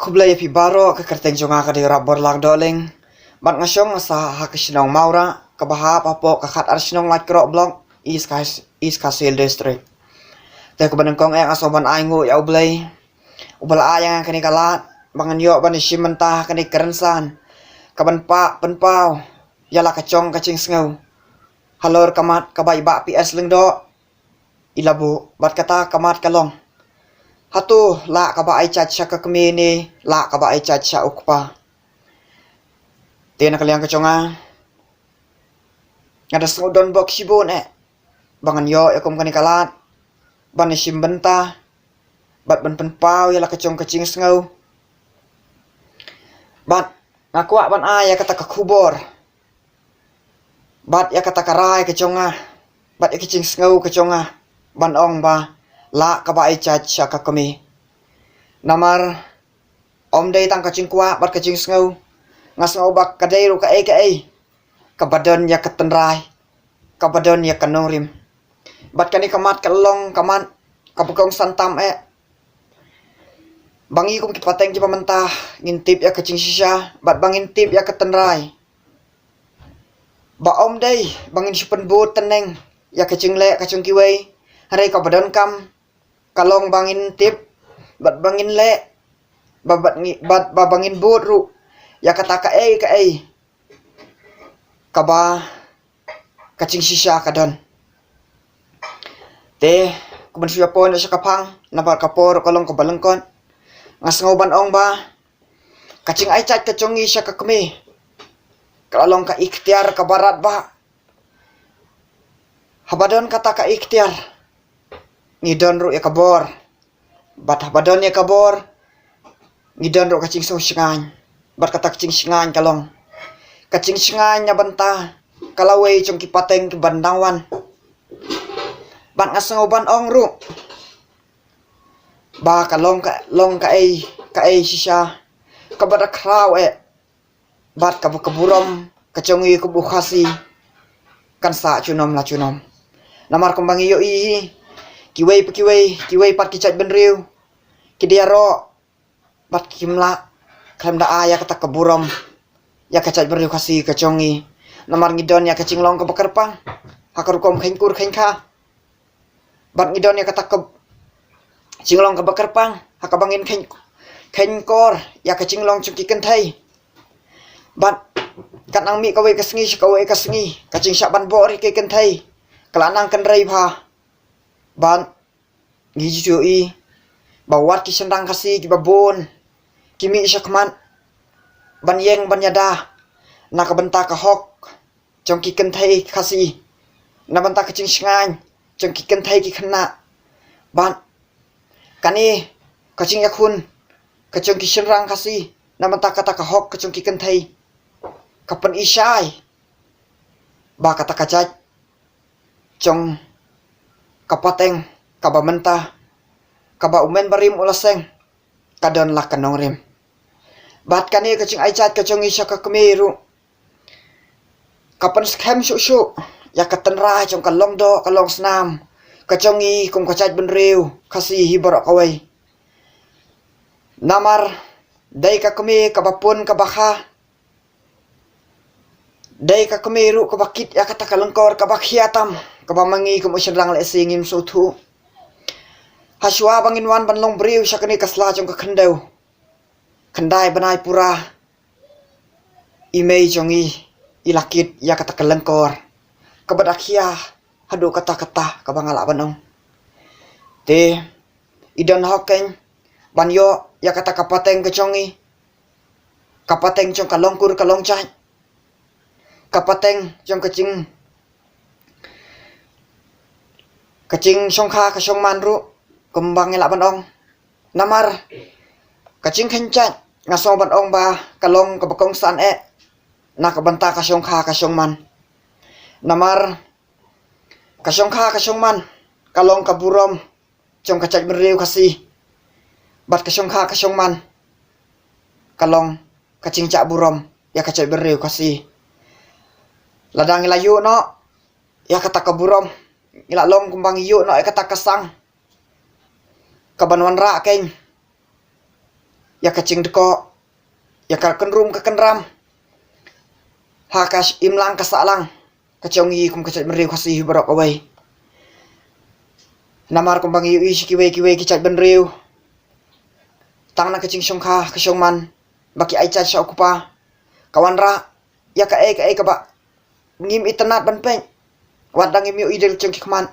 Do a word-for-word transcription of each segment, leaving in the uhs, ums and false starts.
Khublei ïa phi baroh, ka kyrteng jong nga ka dei Rap Borlang Dohling. Bad nga shong nga sah ha ka shnong Mawra, kaba hap hapoh ka khat ar shnong Laitkroh Block, East Khas-, East Khasi Hills District. Te kaba nyngkong eh nga sngewbha ban ai nguh ïa U Blei, uba la ai ïa nga kane ka lad, ba ngan ïoh ban ïashim bynta ha kane ka rynsan, kaban pynpaw ïa la ka jong ka jingsngew halor ka mat kaba i Bah P S Lyngdoh i la buh, bad kata ka mat ka long: Hato lah kaba ai jait sha ka kmie ne lah kaba ai jait sha u kpa? Te na ka liang ka jong nga, nga da sngew don bok shibun eh ba ngan ïoh ïa kum kane ka lad ban ïashim bynta bad ban pynpaw ïa la ka jong ka jingsngew. Bad nga kwah ban ai ïa kata ka khubor bad ïa kata ka rai ka jong nga bad ïa ka jingsngew ka jong nga ban ong ba lah kaba ai jait sha ka kmie. Namar ym dei tang ka jingkwah bad ka jingsngew, nga sngew ba ka dei ruh kaei kaei kaba don ïa ka tynrai, kaba don ïa ka nongrim. Bad kane ka mat ka long ka mat kaba kongsan tam eh ba ngi kum ki pateng kiba mynta ngin tip ïa ka jingshisha bad ba ngin tip ïa ka tynrai, ba ym dei ba ngin shu pynbud tyneng ïa ka jingleh ka jong kiwei, hynrei kaba donkam ka long ba ngin tip bad ba ngin leh, bad, bad ngi, bad ba, ba ngin bud ruh ïa kata kaei kaei kaba ka jingshisha ka don. Te kumban shu ïa poi noh sha ka phang, namar ka por ka long kaba lyngkot, nga sngew ban ong ba ka jingai jait ka jong ngi sha ka kmie ka la long ka iktiar kaba radbah. Haba don kata ka iktiar, ngi don ruh ïa ka bor. Bad haba don ïa ka bor, ngi don ruh ka jingsngewshngaiñ. Bad kata ka jingsngewshngaiñ ka long ka jingsngewshngaiñ na bynta ka lawei jong ki pateng kiban dang wan. Bad nga sngew ban ong ruh ba ka long ka, long kaei kaei shisha kaba da khraw eh, bad kaba ka burom ka jong ngi kum u Khasi kan sah junom la junom. Namar kumba ngi ïohi hi, kiwei pa kiwei, kiwei pat ki jaitbynriew ki da ïaroh bad kim lah, khlem da ai ïa kata ka burom ïa ka jaitbynriew Khasi ka jong ngi. Namar ngi don ïa ka jinglong kaba kyrpang ha ka rukom kheiñ kur kheiñ kha. Bad ngi don ïa kata ka jinglong kaba kyrpang ha kaba ngin kheiñ, kheiñ kor ïa ka jinglong jong ki kynthei. Bad kat nang mih kawei ka sngi sha kawei ka sngi, ka jingshah ban bor ïa ki kynthei ka la nang kynrei bha. Bad ngi ju ïohi ba wat ki shynrang Khasi kiba bun ki mih sha khmat ban ïeng ban ïada na ka bynta ka hok jong ki kynthei Khasi, na bynta ka jingshngaiñ jong ki kynthei ki khynnah. Bad kane ka jingïakhun ka jong ki shynrang Khasi na bynta kata ka hok ka jong ki kynthei ka pyni shai ba kata ka jait jong ka pateng kaba mynta, kaba u men barim u la seng, ka don la ka nongrim. Bad kane ka jingai jait ka jong ngi sha ka kmie ruh ka pynskhem shuh shuh ïa ka tynrai jong ka long doh ka long snam ka jong ngi kum ka jaitbynriew Khasi hi baroh kawei. Namar dei ka kmie kaba pun kaba kha, dei ka kmie ruh kaba kit ïa kata ka lyngkor kaba khia tam, kaba ma ngi kum u shynrang lehse ngim sngewthuh. Hashwa ba ngin wan ban long briew sha kane ka sla jong ka khyndew, khyndai bnai pura, i mei jong ngi i la kit ïa kata ka lyngkor kaba da khia haduh katta katta kaba nga lah ban ong. Te i don hok keiñ ban ïoh ïa kata ka pateng ka jong ngi, ka pateng jong ka long kur ka long jait, ka pateng jong ka jing, ka jingshongkha ka shongman ruh kumba ngi lah ban ong. Namar ka jingkheiñ jait nga sngew ban ong ba ka long kaba kongsan eh na ka bynta ka shongkha ka shongman. Namar ka shongkha ka shongman ka long ka burom jong ka jaitbynriew Khasi. Bad ka shongkha ka shongman ka long ka jingjah burom ïa ka jaitbynriew Khasi. Lada ngi la ïoh noh ïa kata ka burom, ngi la long kumba ngi ïoh noh ïa kata ka sang kaban wanrah keiñ ïa ka jingdkoh, ïa ka kynrum ka kynram ha ka imlang ka sahlang ka jong ngi kum ka jaitbynriew Khasi hi baroh kawei. Namar kumba ngi ïohi sha kiwei kiwei ki jaitbynriew, tang na ka jingshongkha ka shongman ba ki ai jait sha u kpa, ka wanrah ïa kaei kaei kaba ngim itynnad ban peit, wat la ngim ïohi da la jong ki khmat.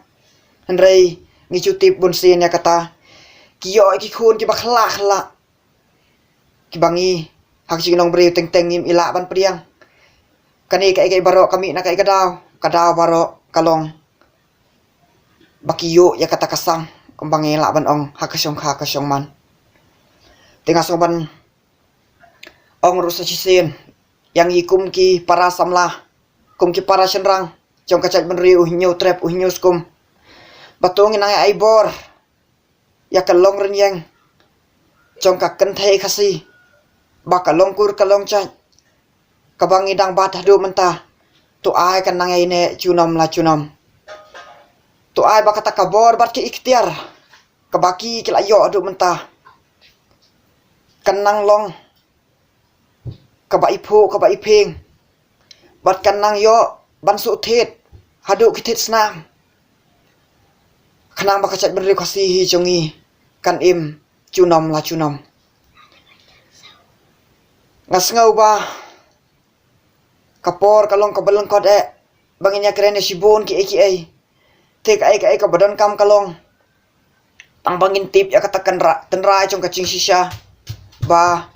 Hynrei ngi ju tip bunsien ïa kata, ki ïoh ïa ki khun kiba khla khla, kiba ngi ha ka jinglong briew teng teng ngim i lah ban pdiang. Kane kaei kaei baroh ka mih na kaei ka daw, ka daw baroh ka long ba ki ïoh ïa kata ka sang, kumba ngi lah ban ong ha ka shongkha ka shongman. Te nga sngew ban ong ruh sa shisien ïa ngi kum ki para samla, kum ki para shynrang jong ka jaitbynriew u Hynñiewtrep u Hynñiewskum, ba to ngin nang ai bor ïa ka long rynïeng jong ka kynthei Khasi, ba ka long kur ka long jait kaba ngi dang bat haduh mynta, to ai kan nang ïaineh junom la junom. To ai ba kata ka bor bad ka iktiar kaba ki ki la ïoh haduh mynta kan nang long kaba iphuh kaba iphieng, bad kan nang ïoh ban shu thied haduh ki thied snam, khnang ba ka jaitbynriew Khasi hi jong ngi kan im junom la junom. Nga sngew ba ka por ka long kaba lyngkot eh ba ngin ïakren ïa shibun kiei kiei. Te kaei kaei kaba donkam ka long tang ba ngin tip ïa kata ka tynrai jong ka jingshisha, ba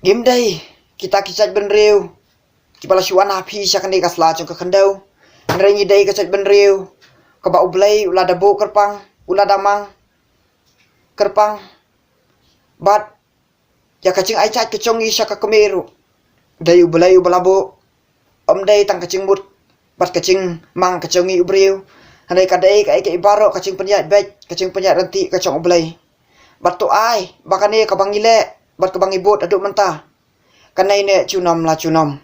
ngim dei kita ki jaitbynriew kiba la shu wan ha phi sha kane ka sla jong ka khyndew. Hynrei ngi dei ka jaitbynriew kaba U Blei u la da buh kyrpang, u la da mang kyrpang, bad ïa ka jingai jait ka jong ngi sha ka kmie ruh, dei U Blei uba la buh. Ym dei tang ka jingmut bad ka jingmang ka jong ngi u briew, hynrei ka dei kaei kaei baroh ka jingpynïaid beit, ka jingpynïaid ryntih ka jong U Blei. Bad to ai ba kane kaba ngi leh bad kaba ngi bud haduh mynta kan ïaineh junom la junom.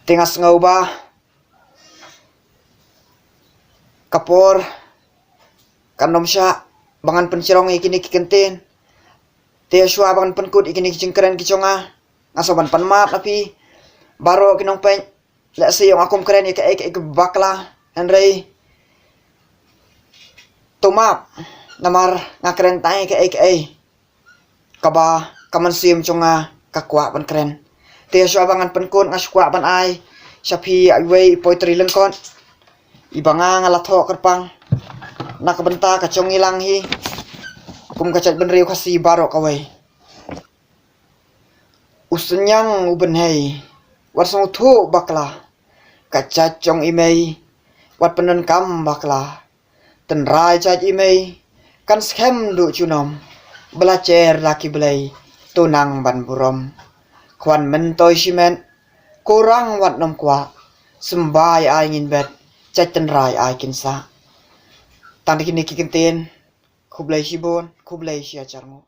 Te nga sngew ba ka por kan ym shah ba ngan pynjrong ïa kine ki kyntien. Te shuwa ba ngan pynkut ïa kine ki jingkren ki jong nga, nga sngew ban pan map na phi baroh ki nongpeit. Lehse ïa nga kum kren ïa kaei kaei kaba bakla, hynrei to map namar nga kren tang ïa kaei kaei kaba ka mynsiem jong nga ka kwah ban kren. Te shuwa ba ngan pynkut nga shu kwah ban ai sha phi iwei i poetry lyngkot iba nga nga la thoh kyrpang na ka bynta ka jong ngi lang hi kum ka jaitbynriew Khasi baroh kawei. U synñiang u bynhei wat sngewthuh bakla, ka jait jong i mei wat pyndonkam bakla. Tynrai jait i mei kan skhem duh junom, ba la jer la ki blei to nang ban burom. Khwan myntoi shimet, ko rang wat nym kwah, symbai ai ngin bet, jait tynrai ai kin sah. Tang da kine ki kyntien, khublei shibun, khublei shihajar nguh.